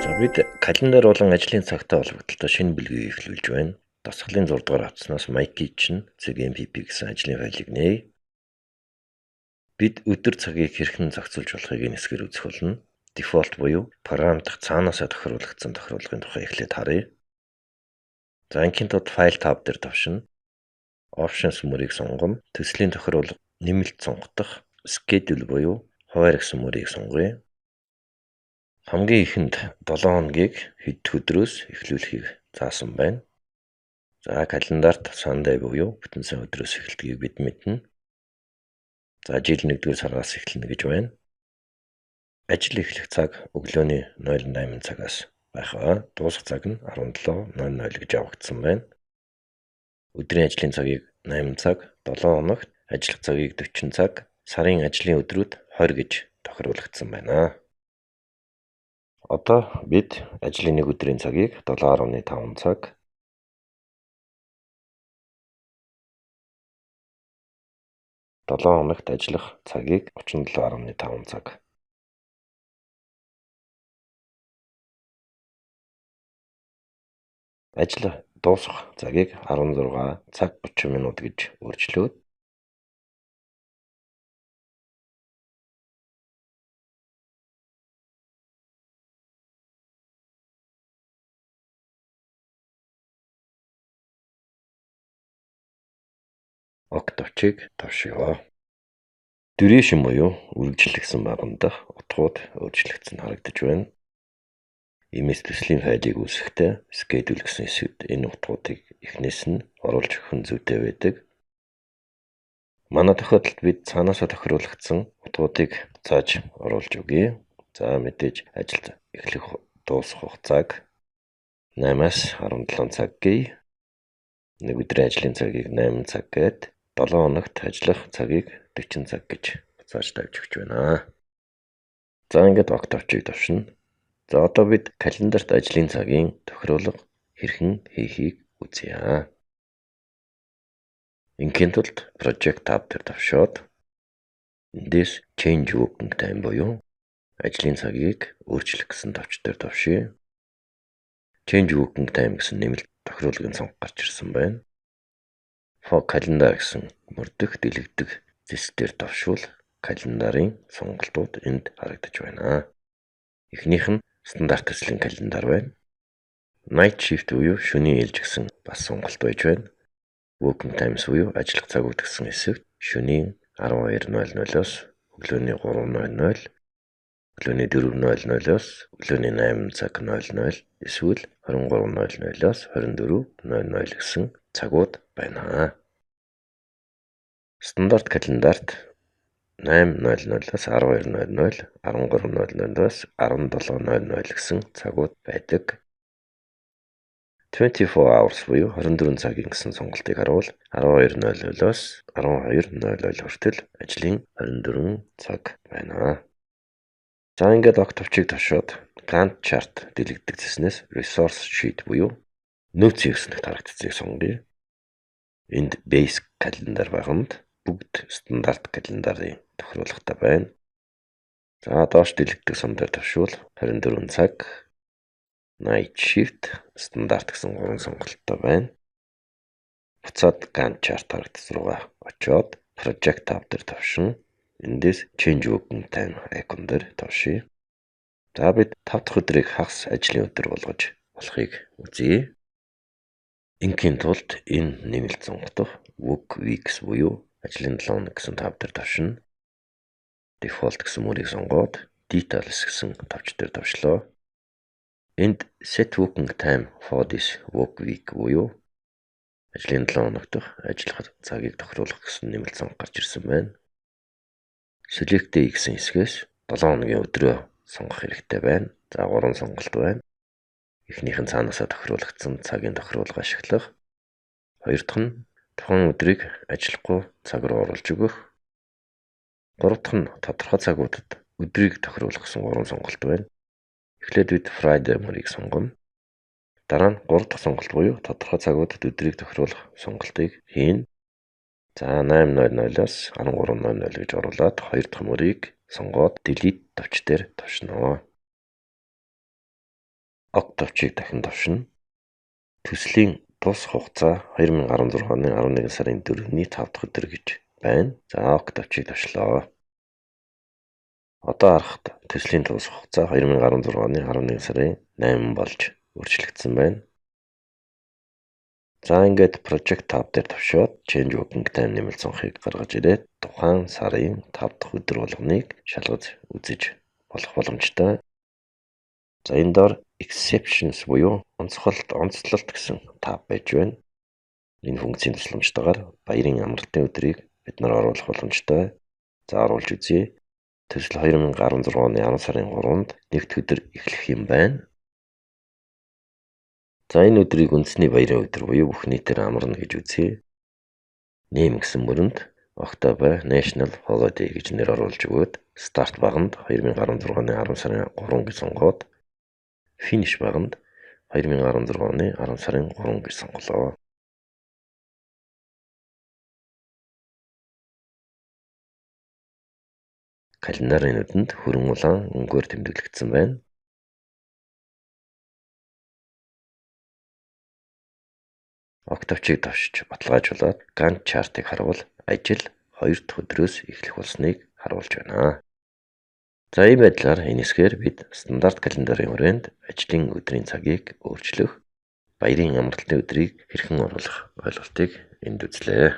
За бид календар болон ажлын цагтай холбогдлолтой шинэ бүлгийг эхлүүлж байна. Дасгалын 6 дугаар хавтаснаас mykitchen.mpp гэсэн ажлын файлыг нээе. Бид өдөр цагийг хэрхэн зохицуулж болохыг энэ хэсгээр үзэх болно. Default буюу програм дахь цаанаасаа тохируулагдсан тохируулгын тухай эхлээд харъя. За ингийн тулд File tab дээр товшино. Options мөрийг сонгоно. Төслийн тохируулга нэмэлт сонгох Schedule буюу хуваарь гэсэн мөрийг сонгоё. Хамгийн эхэнд 7 хоногийг хэд дэх өдрөөс эхлүүлэхийг заасан байна. За календарт Sunday буюу бүтэн сайн өдрөөс эхэлдгийг бид мэднэ. За жил 1-р сараас эхэлнэ гэж байна. Ажил эхлэх цаг өглөөний 08 цагаас байх ба дуусах цаг нь 17:00 гэж явагдсан байна. Өдрийн ажлын цагийг 8 цаг, 7 хоногт ажиллах цагийг 40 цаг, сарын ажлын өдрүүд 20 гэж тохируулагдсан байна. Одоо бид ажлын нэг өдрийн цагийг 7.5 цаг, 7 хоногт ажиллах цагийг 37.5 цаг. Ажил дуусах цагийг 16 цаг 30 минут гэж өөрчлөөд OK товчийг товшъё. Duration буюу үргэлжлэгдсэн багана дахь утгууд өөрчлөгдсөн харагдаж байна. Иймээс төслийн файлыг үүсгэхдээ Schedule гэсэн хэсэгт энэ утгуудыг эхнээс нь оруулж өгөх нь зүйтэй байдаг. Манай тохиолдолд бид цаанаасаа тохируулагдсан утгуудыг зааж оруулж өгье. За мэдээж ажил эхлэх дуусах хугацааг 8-аас 17 цаг гэе. Нэг өдрийн ажлын цагийг 8 цаг гээд 7 хоногт ажиллах цагийг 40 цаг гэж буцааж тавьж өгч байна. За ингээд OK товчийг товшино. За одоо бид календарт ажлын цагийн тохируулга хэрхэн хийхийг үзье. Ингийн тулд Project tab дээр товшоод эндээс Change Working Time буюу ажлын цагийг өөрчлөх гэсэн товч дээр товшъё. Change Working Time гэсэн нэмэлт тохируулгын цонх гарч ирсэн байна. For Calendar гэсэн мөр дэх дэлгэгдэх зэс дээр товшвол календарын сонголтууд энд харагдаж байна. Эхнийх нь стандарт төслийн календар байна. Night shift буюу шөнийн ээлж гэсэн бас сонголт байж байна. Working times буюу ажиллах цагууд гэсэн хэсэгт шөнийн 12:00-оос өглөөний 3:00, өглөөний 4:00-оос өглөөний 8 цаг 00 эсвэл 23:00-оос 24:00 гэсэн цагууд байна. Стандарт календарт 8:00-оос 12:00, 13:00-оос 17:00 гэсэн цагууд байдаг. 24 hours буюу 24 цагийн гэсэн сонголтыг харуул 12:00-оос 12:00 хүртэл ажлын 24 цаг байна. За ингээд OK товчийг товшоод Gantt chart дэлгэгдэх цэснээс Resource sheet буюу нөөцийн ёс харагдцыг сонгоё. Энд Base календар баганад бүгд стандарт календарын тохируулгатай байна. За доош дэлгэгдэх сум дээр товшвол 24 цаг, Night shift, стандарт гэсэн гурван сонголттой байна. Буцаад Gantt chart харагдц руугаа очиод Project tab дээр товшино. Эндээс Change Working Time icon дээр товшъё. За бид 5 дахь өдрийг хагас ажлын өдөр болгож болохыг үзье. Ингийн тулд энэ нэмэлт сонгох Work Weeks буюу ажлын 7 хоног гэсэн tab дээр товшино. Default гэсэн мөрийг сонгоод Details гэсэн товч дээр товшлоо. Энд Set Working Time for this Work Week буюу ажлын 7 хоног дахь ажиллах цагийг тохируулах гэсэн нэмэлт сонго гарч ирсэн байна. Select Day гэсэн хэсгээс 7 хоногийн өдрөө сонгох хэрэгтэй байна. За гурван сонголт байна. Эхнийх нь цаанаасаа тохируулагдсан цагийн тохируулга ашиглах. Хоёр дахь нь тухайн өдрийг ажиллахгүй цаг руу оруулж өгөх. Гурав дахь нь тодорхой цагуудад өдрийг тохируулах гэсэн гурван сонголт байна. Эхлээд бид Friday мөрийг сонгоно. Дараа нь гурав дахь сонголт буюу тодорхой цагуудад өдрийг тохируулах сонголтыг хийнэ. За, 8:00-оос 13:00 гэж оруулаад хоёр дахь мөрийг сонгоод delete товч дээр товшино. OK товчийг дахин товшино. Төслийн дуусах хугацаа 2016 оны 11 сарын 4-ний 5 дахь өдөр гэж байна. За, OK товчийг товшлоо. Одоо харахад төслийн дуусах хугацаа 2016 оны 11 сарын 8 болж өөрчлөгдсөн байна. За, ингээд Project tab дээр товшоод Change Working Time нэмэлт цонхыг гаргаж ирээд тухайн сарын 5 дахь өдөр болгоныг шалгаж үзэж болох боломжтой. За, энэ доор Exceptions буюу онцголт, онцлолт гэсэн tab байж байна. Энэ функцийн тусламжтайгаар баярын, амралтын өдрийг бид нар оруулах боломжтой. За, оруулж үзье. Төсөл 2016 оны 10 сарын 3-нд нэгдэх өдөр эхлэх юм байна. За, энэ өдрийг үндэсний баярын өдөр буюу бүх нийтээр амарна гэж үзье. Name гэсэн мөрөнд October National Holiday гэж нэр оруулж өгөөд Start баганд 2016 оны 10 сарын 3 гэж сонгоод Finish баганд 2016 оны 10 сарын 3 гэж сонголоо. Календарын нүдэнд хөрөн улаан өнгөөр тэмдэглэгдсэн байна. OK товчийг товшиж баталгаажуулаад Gantt chart-ыг харавал ажил хоёр дахь өдрөөс эхлэх болсныг харуулж байна. За, ийм байдлаар энэ хэсгээр бид стандарт календарын хүрээнд ажлын өдрийн цагийг өөрчлөх, баярын, амралтын өдрийг хэрхэн оруулах ойлголтыг энд үзлээ.